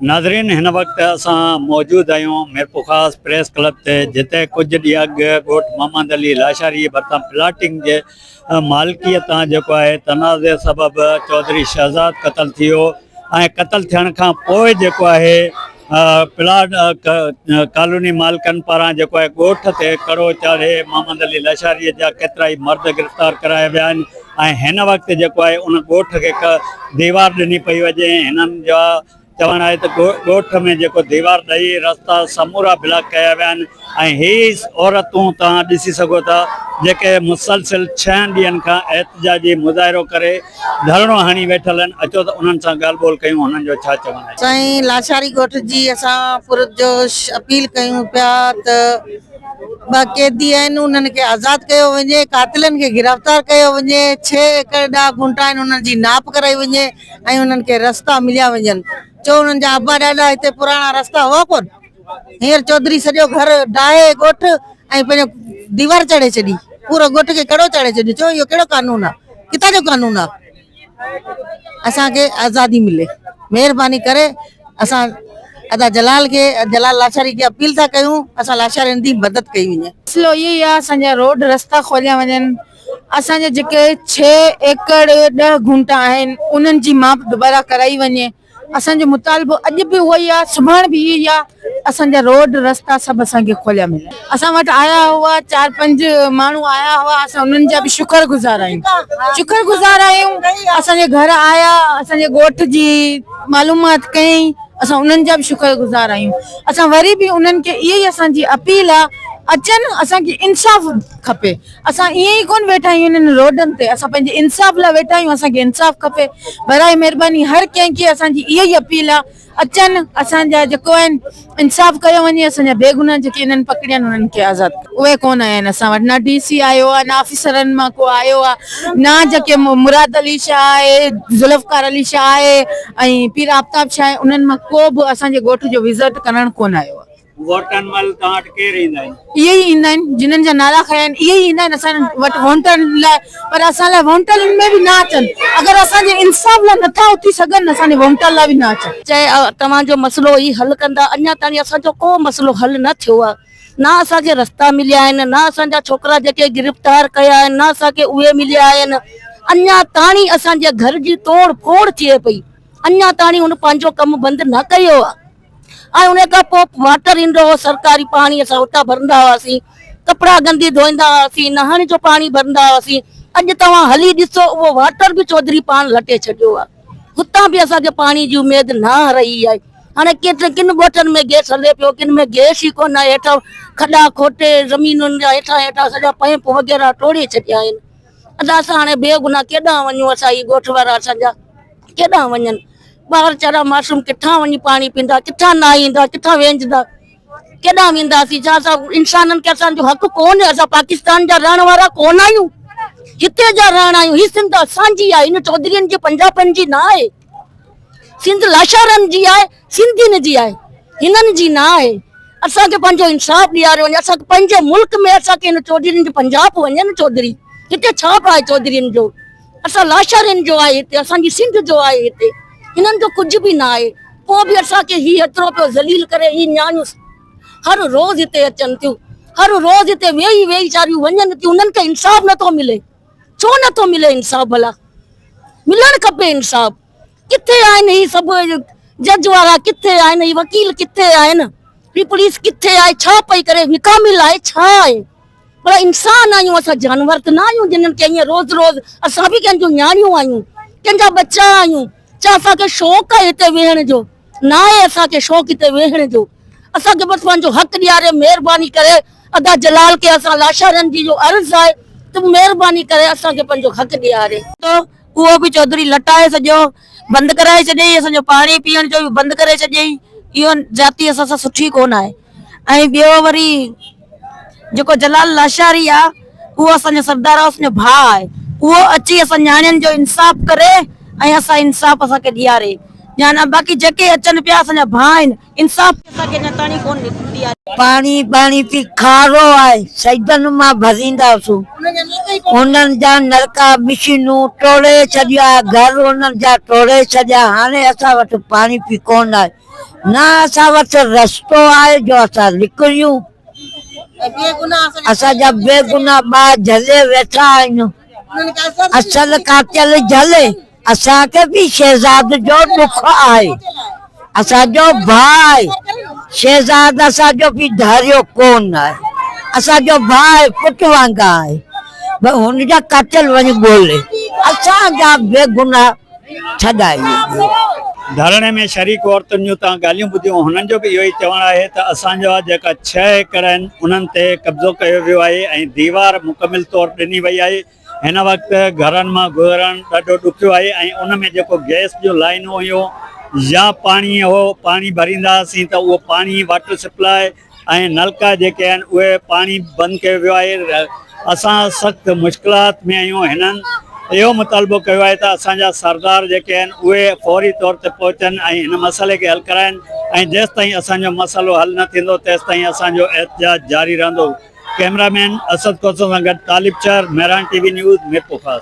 ناظرين هن وقت اسان موجود آهيون ميرپورخاص پريس ڪلب تي جتي ڪجهه ڏينهن اڳ ڳوٺ محمد علي لاشاري ڀرسان پلاٽنگ جي مالڪيء تان جيڪو آهي تنازعي سبب چوڌري شهزاد قتل ٿي ويو ۽ قتل ٿيڻ کان پوء جيڪو آهي پلاٽ ڪالوني مالڪن پاران جيڪو آهي ڳوٺ تي ڪڙو چاڙهي محمد علي لاشاري جا ڪيترائي مرد گرفتار ڪرايا ويا آهن ۽ هن وقت جيڪو آهي ان ڳوٺ کي ديوار ڏني پئي وڃي هنن جا چوڻ آهي ته ڳوٺ ۾ جيڪو ديوار ڏئي رستا سمورا بلاڪ ڪيا ويا آهن ۽ هي عورتون توهان ڏسي سگهو ٿا جيڪي مسلسل ڇهن ڏينهن کان احتجاجي مظاهرو ڪري ڌرڻو هڻي ويٺل آهن اچو ته انهن سان ڳالهه ٻولهه ڪيون هنن جو ڇا چوڻ آهي. سائين لاشاري ڳوٺ جي اسان پرجوش اپيل ڪيون پيا ته ٻه قيدي آهن انهن کي آزاد ڪيو وڃي قاتلن کي گرفتار ڪيو وڃي ڇهه ايڪڙ ڏهه گهنٽا آهن انهن جي ناپ ڪرائي وڃي ۽ انهن کي رستا مليا وڃن ڇو انهن جا ابا ڏاڏا هتي پراڻا رستا هئا ڪون هينئر چوڌري سڄو گهر ڊاهي ڳوٺ ۽ پنهنجو ديوار چاڙهي ڇڏي پورو ڳوٺ کي ڪڙو چاڙهي ڇڏيو ڇو اهو ڪهڙو قانون آ ڪٿان جو قانون آ اسان کي آزادي ملي مهرباني ڪري اسان ادا جلال کي جلال لاشاري کي اپيل ٿا ڪيون اسان لاشارين جي مدد ڪئي وڃي. مسئلو اهو ئي آ اسان جا روڊ رستا کوليا وڃن اسان جا جيڪي ڇهه ايڪڙ ڏهه گهنٽا آهن انهن جي ماپ دوباره ڪرائي وڃي اسان جو مطالبو اڄ به اهو ئي آهي سڀاڻ به اهو ئي آهي اسان جا روڊ رستا سڀ اسان کي کوليا ملن اسان وٽ آيا هئا چار پنج ماڻهو آيا هئا اسان انهن جا به شڪر گذار آهيون شڪر گذار آهيون اسان جي گهر آيا اسان جي ڳوٺ جي معلومات ڪيائين اسان انهن جا به شڪر گذار آهيون اسان وري به انهن کي اهي ئي اسان جي اپيل آهي اچن اسان کي انصاف کپي اسان ائين ئي ڪونه ويٺا آهيون انهن روڊن تي اسان پنهنجي انصاف لاء ويٺا آهيون اسان کي انصاف کپي برائي مهرباني هر ڪنهن کي اسان جي اها ئي اپيل آهي اچن اسان جا جيڪو آهن انصاف ڪيو وڃي اسان جا بيگناهه جيڪي انهن پڪڙيا آهن انهن کي آزاد ڪيو اهي ڪونه آيا آهن اسان وٽ نه ڊي سي آيو آهي نه آفيسرن مان ڪو آيو آهي نه جيڪي مراد علي شاهه آهي ذوالفقار علي شاهه آهي ۽ پير آفتاب شاهه آهي انهن مان ڪو به اسان جي ڳوٺ جو وزٽ ڪرڻ ڪونه آيو آهي. ووٽن مهل توهان وٽ ڪير ايندا آهن؟ اهي ئي ايندا آهن جنھن جا نالا کنيا آهن اهي ئي ايندا آهن اسان وٽ ووٽن لاء پر اسان لاء ووٽن ۾ به نه اچن اگر اسان جي انصاف لاء نٿا اٿي سگهن اسان جي ووٽن لاء به نه اچن. چئي توهان جو مسئلو ئي حل ڪندا اڃا تائين اسان جو ڪو مسئلو حل نه ٿيو آهي نه اسان کي رستا مليا آهن نه اسان جا ڇوڪرا جيڪي گرفتار ڪيا آهن نه اسان کي اهي مليا آهن اڃا تاڻي اسان جي گهر جي ٽوڙ ڦوڙ ٿئي پئي اڃا تاڻي هن پنهنجو ڪم بند نه ڪيو آهي. ۽ ان کان پوء واٽر ايندو هو سرڪاري پاڻي اسان اتان ڀرندا هئاسين ڪپڙا گندي ڌوئيندا هئاسين نهڻ جو پاڻي ڀرندا هئاسين اڄ توهان هلي ڏسو اهو واٽر به چوڌري پاڻ لٽي ڇڏيو آهي هتان به اسان کي پاڻي جي اميد نه رهي آهي هاڻي ڪيترن ڪن ڳوٺن ۾ گئس هلي پيو ڪن ۾ گئس ئي ڪونه آهي هيٺان کڏا کوٽي زمينن جا هيٺان هيٺان سڄا پئمپ وغيره ٽوڙي ڇڏيا آهن ادا اسان هاڻي بي گناهه ڪيڏانهن وڃون اسان هي ڳوٺ وارا اسان جا ڪيڏانهن وڃن ٻار چرا معصوم ڪٿان وڃي پاڻي پيندا، ڪٿان نهائيندا، ڪٿان وهنجندا، ڪيڏانهن وينداسين؟ ڇا اسان انسانن کي اسان جو حق ڪونهي؟ اسان پاڪستان جا رهڻ وارا ڪونه آهيون؟ هتي جا رهڻ آهيون. هي سنڌ اسان جي آهي، هن چوڌرين جي پنجابن جي نه آهي. سنڌ لاشارن جي آهي، سنڌين جي آهي، هنن جي نه آهي. اسان کي پنهنجو انصاف ڏياريو وڃي. اسان کي پنهنجي ملڪ ۾ اسان کي هن چوڌرين جي پنجاب وڃن چوڌري. هتي ڇا به آهي چوڌرين جو؟ اسان لاشارين جو آهي هتي اسان جي سنڌ جو آهي هتي هنن جو ڪجهه به نه آهي پوء به اسان کي هي هيترو پيو ذليل ڪري هي نياڻيون هر روز هتي اچن ٿيون هر روز هتي ويهي ويهي ويچاريون وڃن ٿيون انهن کي انصاف نٿو ملي ڇو نٿو ملي انصاف ڀلا ملڻ کپي انصاف ڪٿي آهن هي سڀ جج وارا ڪٿي آهن هي وڪيل ڪٿي آهن هي پوليس ڪٿي آهي ڇا پئي ڪري وڪامل آهي ڇا آهي پر انسان آهيون اسان جانور ته نه آهيون جنھن کي ائين روز روز اسان به ڪنھن جون نياڻيون آهيون ڪنھن جا ٻچا آهيون ڇا اسان کي شوق آهي هتي ويهڻ جو نه آهي اسان کي شوق هتي ويهڻ جو اسان کي بس پنهنجو حق ڏياري مهرباني ڪري ادا جلال کي اسان لاشارن جي جو عرض آهي ته مهرباني ڪري اسان کي پنهنجو حق ڏياري. اهو به چوڌري لٽائي سڄو بند ڪرائي ڇڏيائين اسان جو پاڻي پيئڻ جو به بند ڪري ڇڏيائين اهو ذاتي اسان سان سٺي ڪونه آهي ۽ ٻيو وري جيڪو جلال لاشاري آ اهو اسان جو سردار آ اسان جو ڀاء آهي اهو اچي اسان نياڻين جو انصاف ڪري ۽ اسان انصاف اسان کي ڏياري. يا نه باقي جيڪي اچن پيا اسان جا ڀاء آهن انصاف اسان کي اڃا تاڻي ڪون نڪتي آهي. پاڻي ٻاڻي پي کارو آهي سيدن مان ڀرينداسون انهن جا نلڪا مشينون ٽوڙي ڇڏيا گهر انهن جا ٽوڙي ڇڏيا هاڻي اسان وٽ پاڻي پي ڪون آهي نه اسان وٽ رستو آهي جو اسان نڪريون اسان جا بيگناهه ٻار جهلي ويٺا آهن اصل قاتل جهلي اسان کي به شهزاد جو ڏک آهي. اسان جو ڀاء آهي. شهزاد اسان جو به ڌاريو ڪونه آهي. اسان جو ڀاء آهي، پٽ وانگر آهي. پر هن جا قاتل وڃي ڳولي اسان جا بيگناهه ڇڏائي ڏيو. ڌرڻي ۾ شريڪ عورتن جون توهان ڳالهيون ٻڌيون، هنن جو به اهو ئي چوڻ آهي ته اسان جا جيڪا ڇهه ايڪڙ آهن انهن تي قبضو ڪيو ويو آهي ۽ ديوار مڪمل طور ڏني وئي آهي، هن وقت گهرن مان گذرڻ ڏاڍو ڏکيو آهي ۽ ان ۾ جيڪو گئس جون لائينون هيون يا پاڻي هو پاڻي ڀريندا هئاسين ته اهو پاڻي واٽر سپلاء ۽ نلڪا جيڪي آهن اهي پاڻي بند ڪيو ويو آهي اسان سخت مشڪلات ۾ آهيون هنن اهو مطالبو ڪيو آهي ته اسان جا سردار جيڪي آهن اهي فوري طور تي پهچن ۽ هن مسئلي کي حل ڪرائن ۽ جيستائين اسان جو مسئلو حل نه ٿيندو تيستائين اسان جو احتجاج جاري رهندو. ڪئميرا مين اسد کوسو سان گڏ Talib Shar, Mehran T V news, Mirpurkhas.